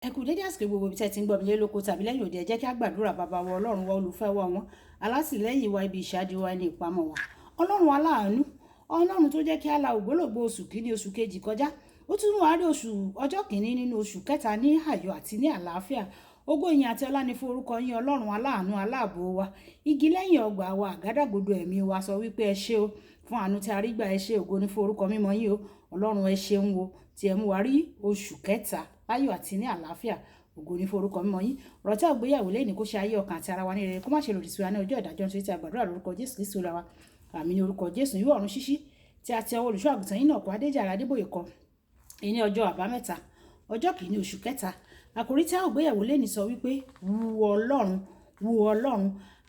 Ẹ kú dédé àsìkò gbogbo ibi tí ẹ ti ń gbọ́ mi lé lóko tàbí lẹ́yìn òde. Ẹ jẹ́ kí a gbàdúrà. Bàbá wa, Ọlọ́run wa, olùfẹ́ wa, wọn alátìlẹ́yìn wa, ibi ìṣáájú wa ní ìpamọ́ wa, Ọlọ́run aláàánú, Ọlọ́run tó jẹ́ kí a la ògbólógbòó oṣù kìíní, oṣù kejì kọjá, ó tún wá rí oṣù ọjọ́ kìíní nínú oṣù kẹta ní ayọ̀ àti ní àlàáfíà. Ògo, ìyìn àti ọlá ni fún orúkọ yín, Ọlọ́run aláàánú, aláàbò wa, igi lẹ́yìn ọgbà wa, àgádágodo ẹ̀mí wa. Sọ wípé ẹ ṣé o fún àánú tí a rí gbà. Ẹ ṣé, ògo ni fún orúkọ mímọ́ yín o. Ọlọ́run, ẹ ṣeun o tí ẹ mú wa rí oṣù kẹta láyọ̀ àti ní àlàáfíà. Ògo ní fún orúkọ mímọ́ yín. Ọ̀rọ̀ tí a gbéyàwó lẹ́yìn kó ṣe ayé ọkàn àti ara wa ní rere, kó má ṣe lòdì sí wa ní ọjọ́ ìdájọ́, nítorí tí a gbàdúrà lórúkọ Jésù Kristu Olúwa wa. Àmín ní orúkọ Jésù. Ìwé ọ̀run ṣíṣí tí a ti ọwọ́ olùṣọ́ àgùntàn yín náà kó Adéjàre Adébóyè kọ ní ọjọ́ àbámẹ́ta, ọjọ́ kìíní oṣù kẹta. Àkòrí tí a ó gbéyàwó lẹ́ni sọ wípé wu Ọlọ́run, wu Ọlọ́run.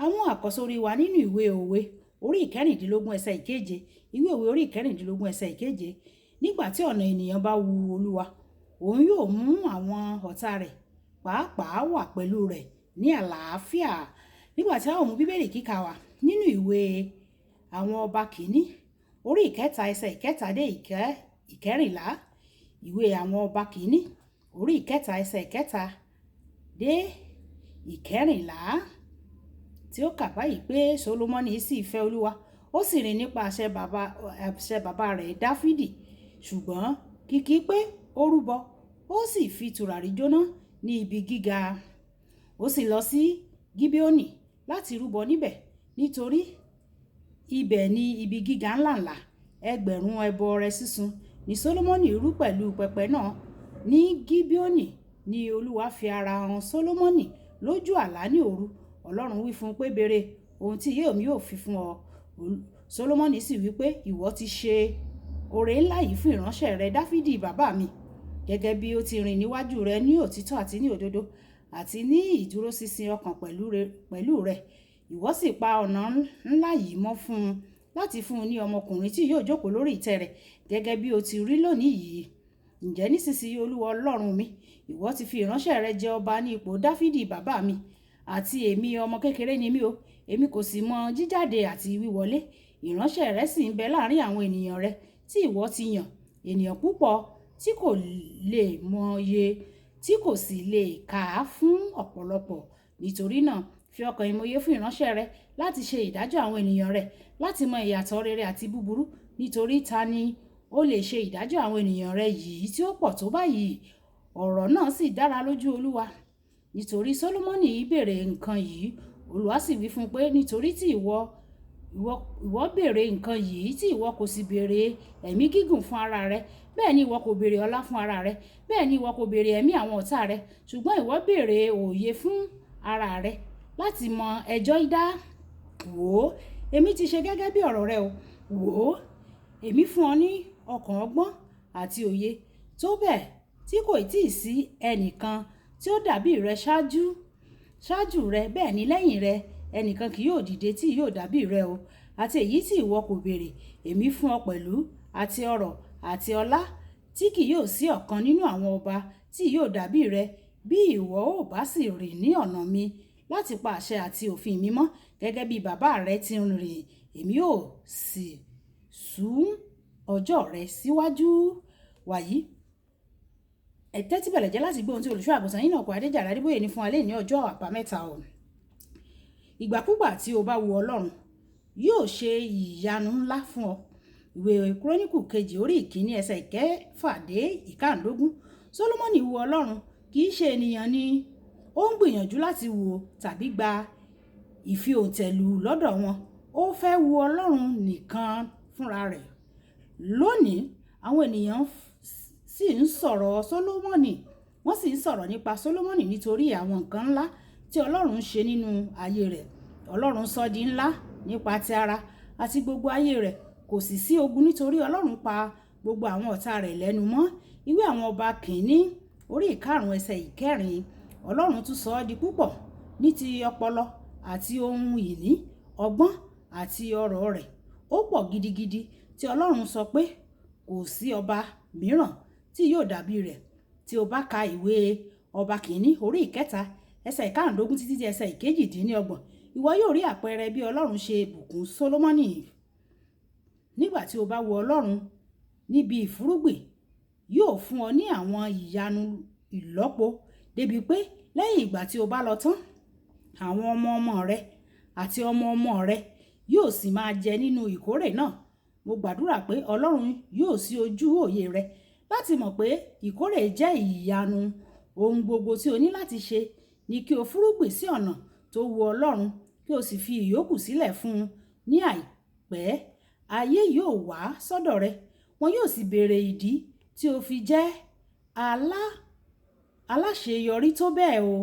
Àwọn àkọ́sórí wa nínú ìwé Òwe orí 16 ẹsẹ̀ 7. Ìwé Òwe orí 16 ẹsẹ̀ 7. Nígbà tí ọ̀nà ènìyàn bá wu Olúwa, òun yóò mú àwọn ọ̀tá rẹ̀ pàápàá wà pẹ̀lú rẹ̀ ní àlàáfíà. Nígbà tí a ó mú Bíbélì kíkà wa nínú ìwé àwọn Ọba kìíní orí 3 ẹsẹ̀ 3 dé 14. Ìwé àwọn Ọba kìíní orí 3 ẹsẹ̀ 3 dé 14, tí ó kà báyìí pé Solomoni sì fẹ́ Olúwa, ó sì rìn nípa àṣẹ bàbá rẹ̀ Dáfídì, ṣùgbọ́n kìkì pé ó rúbọ, ó sì fi tùràrí jóná ní ibi gíga. Ó sì lọ sí Gibeoni láti rúbọ níbẹ̀, nítorí ibẹ̀ ní ibi gíga ńláńlá. 1000 ẹbọ ọrẹ sísun ní Solomoni rú pẹ̀lú pẹpẹ náà. Ní Gibeoni ní Olúwa fi ara hàn Solomoni lójú àlá ní òru. Ọlọ́run wí fún un pé, "Béèrè ohun tí èmi yóò fi fún ọ." Solomoni sì wí pé, "Ìwọ ti ṣe oore ńlá yìí fún ìránṣẹ́ rẹ Dáfídì bàbá mi, gẹ́gẹ́ bí ó ti rìn níwájú rẹ ní òtítọ́ àti ní òdodo àti ní ìdúróṣinṣin ọkàn pẹ̀lú rẹ. Ìwọ sì pa ọ̀nà ńlá yìí mọ́ fún un láti fún un ní ọmọkùnrin tí yóò jókòó lórí ìtẹ́ rẹ̀, gẹ́gẹ́ bí ó ti rí lónìí yìí. Ǹjẹ́ nísinsìnyí, Olúwa Ọlọ́run mi, ìwọ ti fi ìránṣẹ́ rẹ jẹ ọba ní ipò Dáfídì bàbá mi, àti èmi, ọmọ kékeré ni mí o, èmi kò sì mọ jíjáde àti wíwọlé. Ìránṣẹ́ rẹ sì ń bẹ láàrin àwọn ènìyàn rẹ tí ìwọ ti yàn, ènìyàn púpọ̀ tí kò lè mọye, tí kò sì lè kà á fún ọ̀pọ̀lọpọ̀. Nítorí náà, fi ọkàn ìmòye fún ìránṣẹ́ rẹ láti ṣe ìdájọ́ àwọn ènìyàn rẹ, láti mọ ìyàtọ̀ rere àti búburú. Nítorí ta ni ó lè ṣe ìdájọ́ àwọn ènìyàn rẹ yìí tí ó pọ̀ tó báyìí?" Ọ̀rọ̀ náà sì dára lójú Olúwa nítorí Solomoni béèrè nǹkan yìí. Olúwa sì wí fún un pé, "Nítorí tí ìwọ béèrè nǹkan yìí, tí ìwọ kò sì béèrè ẹ̀mí gígùn fún ara rẹ, bẹ́ẹ̀ ni ìwọ kò béèrè ọlá fún ara rẹ, bẹ́ẹ̀ ni ìwọ kò béèrè ẹ̀mí àwọn ọ̀tá rẹ, ṣùgbọ́n ìwọ béèrè òye fún ara rẹ láti mọ ẹjọ́ dá, wò ó, èmi ti ṣe gẹ́gẹ́ bí ọ̀rọ̀ rẹ o. Wò ó, èmi fún ọ ní ọkàn ọgbọ́n àti òye tó bẹ́ẹ̀ tí kò tí ì sí ẹnìkan tí ó dàbí rẹ ṣáájú rẹ, bẹ́ẹ̀ ni lẹ́yìn rẹ ẹnìkan kì yóò dìde tí yóò dàbí rẹ o. Àti èyí tí ìwọ kò béèrè, èmi fún ọ pẹ̀lú, àti ọrọ̀ àti ọlá tí kì yóò sí ọ̀kan nínú àwọn ọba tí yóò dàbí rẹ, bí ìwọ ò bá sì rìn ní ọ̀nà mi láti pa àṣẹ àti òfin mi mọ́ gẹ́gẹ́ bí bàbá rẹ ti rìn, èmi ó sì sún ọjọ́ rẹ síwájú." Wàyí, ẹ tẹ́tí bẹ̀lẹ̀ jẹ́ láti gbọ́ ohun tí olùṣọ́ àgùntàn yín náà kó Adéjàre Adébóyè ní fún alẹ́ ní ọjọ́ àbámẹ́ta o. Ìgbàkúgbà tí o bá wu Ọlọ́run, yóò ṣe ìyanu ńlá fún ọ. Ìwé Kúrónìkù kejì orí 1 ẹsẹ̀ 6 dé 15. Solomoni wu Ọlọ́run, kì í ṣe ènìyàn ni ó ń gbìyànjú láti wù tàbí gba ìfi òǹtẹ̀lù lọ́dọ̀ wọn. Ó fẹ́ wu Ọlọ́run nìkan fúnra rẹ̀. Lónìí, àwọn ènìyàn sì ń sọ̀rọ̀ Solomoni, wọ́n sì ń sọ̀rọ̀ nípa Solomoni nítorí àwọn nǹkan ńlá tí Ọlọ́run ń ṣe nínú ayé rẹ̀. Ọlọ́run sọ di ńlá nípa ti ara àti gbogbo ayé rẹ̀. Kò sì sí ogun, nítorí Ọlọ́run pa gbogbo àwọn ọ̀tá rẹ̀ lẹ́nu mọ́. Ìwé àwọn Ọba kìíní orí 5 ẹsẹ̀ 4. Ọlọ́run tún sọ ọ́ di púpọ̀ ní ti ọpọlọ àti ohun ìní, ọgbọ́n àti ọrọ̀ rẹ̀. Ó pọ̀ gidigidi tí Ọlọ́run sọ pé kò sí ọba mìíràn tí yóò dàbí rẹ̀. Tí o bá ka ìwé Ọba kìíní orí 3 ẹsẹ̀ 15 títí di ẹsẹ̀ 28, ìwọ yóò rí àpẹẹrẹ bí Ọlọ́run ṣe bùkún Solomoni. Nígbà tí o bá wu Ọlọ́run níbi ìfúnrúgbìn, yóò fún ọ ní àwọn ìyanu ìlọ́po. débi pé lẹ́yìn ìgbà tí o bá lọ tán, àwọn ọmọ ọmọ rẹ àti ọmọ ọmọ rẹ yóò sì máa jẹ nínú ìkórè náà. Mo gbàdúrà pé Ọlọ́run yóò ṣí ojú òye rẹ láti mọ̀ pé ìkórè jẹ́ ìyanu. Ohun gbogbo tí o ní láti ṣe ni kí o fúrúgbìn sí ọ̀nà tó wu Ọlọ́run, kí o sì fi ìyókù sílẹ̀ fún un. Ní àìpẹ́, ayé yóò wá sọ́dọ̀ rẹ, wọn yóò sì béèrè ìdí tí o fi jẹ́ aláṣeyọrí tó bẹ́ẹ̀ o.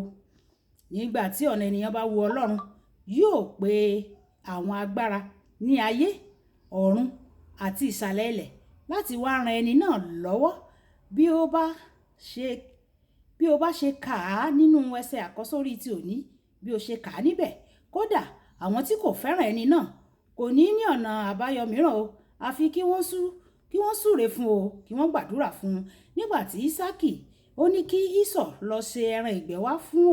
Nígbà tí ọ̀nà ènìyàn bá wu Ọlọ́run, yóò pe àwọn agbára ní ayé, ọ̀run àti ìsàlẹ̀ ilẹ̀ láti wá ran ẹni náà lọ́wọ́. Bí o bá ṣe kà á nínú ẹsẹ̀ àkọ́sórí tí òní, bí o ṣe kà á níbẹ̀, kódà àwọn tí kò fẹ́ràn ẹni náà kò ní ní ọ̀nà àbáyọ mìíràn o, àfi kí wọ́n súre fún o, kí wọ́n gbàdúrà fún un. Nígbà tí Ísákì ó ní kí Ísọ̀ lọ ṣe ẹran ìgbẹ́ wá fún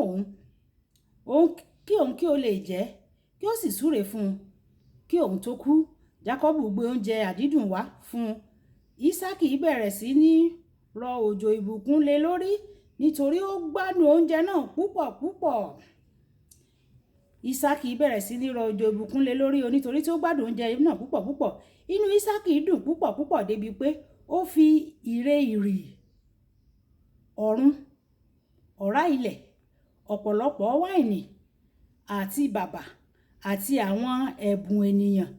òun, kí òun kí ó lè jẹ, kí ó sì súre fún un kí òun tó kú. Jákọ́bù gbé oúnjẹ àdídùn wá fún un. Ísákì bẹ̀rẹ̀ sí ní rọ òjò ìbùkún lé lórí nítorí ó gbádùn oúnjẹ náà púpọ̀ púpọ̀. Ísákì bẹ̀rẹ̀ sí ní rọ òjò ìbùkún lé lórí o nítorí tí ó gbádùn oúnjẹ náà púpọ̀ púpọ̀. Inú Ísákì dùn púpọ̀ púpọ̀ débi pé ó fi ìre ìrì ọ̀run, ọ̀rá ilẹ̀, ọ̀pọ̀lọpọ̀ wáìnì àti bàbà àti àwọn ẹ̀bùn ènìyàn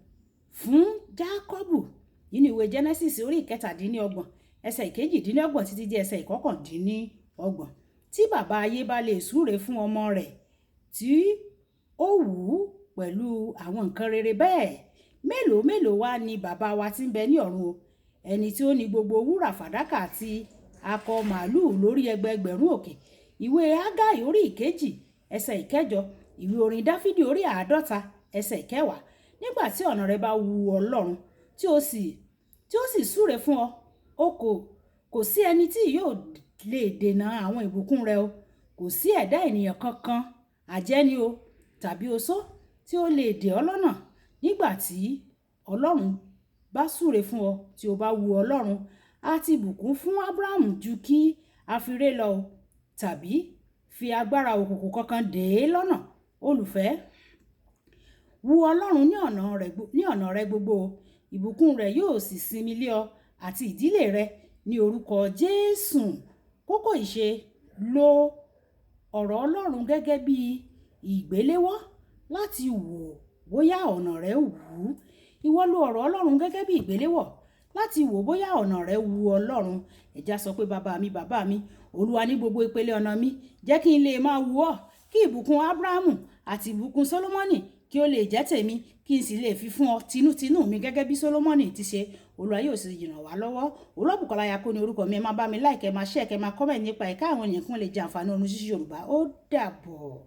fún Jákọ́bù. Nínú ìwé Genesis orí 37, ẹsẹ̀ 28 títí dé ẹsẹ̀ 29. Tí bàbá ayé bá lè súre fún ọmọ rẹ̀ tí ó wù ú pẹ̀lú àwọn nǹkan rere bẹ́ẹ̀, mélòó mélòó wá ni bàbá wa tí ń bẹ ní ọ̀run o, ẹni tí ó ní gbogbo wúrà, fàdákà àti akọ màlúù lórí ẹgbẹẹgbẹ̀rún òkè. Ìwé Hágàì orí 2, ẹsẹ̀ 8, ìwé orin Dáfídì orí 50, ẹsẹ̀ 10. Nígbà tí ọ̀nà rẹ bá wu Ọlọ́run tí ó sì súre fún ọ, kò sí ẹni tí yóò lè dènà àwọn ìbùkún rẹ o. Kò sí ẹ̀dá ènìyàn kankan, àjẹ́ni o tàbí oṣó, tí ó lè dè ọ́ lọ́nà. Nígbà tí Ọlọ́run bá súre fún ọ, tí o bá wu Ọlọ́run, a ti bùkún fún Ábúráhámù ju kí a fi ré lọ o tàbí fi agbára òkùnkùn kankan dè é lọ́nà. Olùfẹ́, wu Ọlọ́run ní ọ̀nà rẹ gbogbo o. Ìbùkún rẹ̀ yóò sì sinmi lé ọ àti ìdílé rẹ ní orúkọ Jésù. Kókó ìṣe: lo ọ̀rọ̀ Ọlọ́run gẹ́gẹ́ bí ìgbéléwọ́ láti wò bóyá ọ̀nà rẹ wù ú. Ìwọ lo ọ̀rọ̀ Ọlọ́run gẹ́gẹ́ bí ìgbéléwọ́ láti wò bóyá ọ̀nà rẹ wù Ọlọ́run. Ẹ já sọ pé bàbá mi, bàbá mi, Olúwa ní gbogbo ìpele ọ̀nà mi, jẹ́ kí n lè máa wù ọ́, kí ìbùkún Ábúráhámù àti ìbùkún Sólómọ́nì kí ó lè jẹ́ tèmi, kí n sì lè fi fún ọ tinútinú mi gẹ́gẹ́ bí Sólómọ́nì ti ṣe. Olúwa yóò sì ràn wá lọ́wọ́. Olúwabùkọ́lá Ayako ni orúkọ mi. Ẹ máa bá mi like, ẹ máa share, kẹ́ máa comment nípa ẹ̀ka àwọn ènìyàn kí wọ́n lè jẹ àǹfààní Orun Ṣíṣí Yorùbá. Ó dàbọ̀.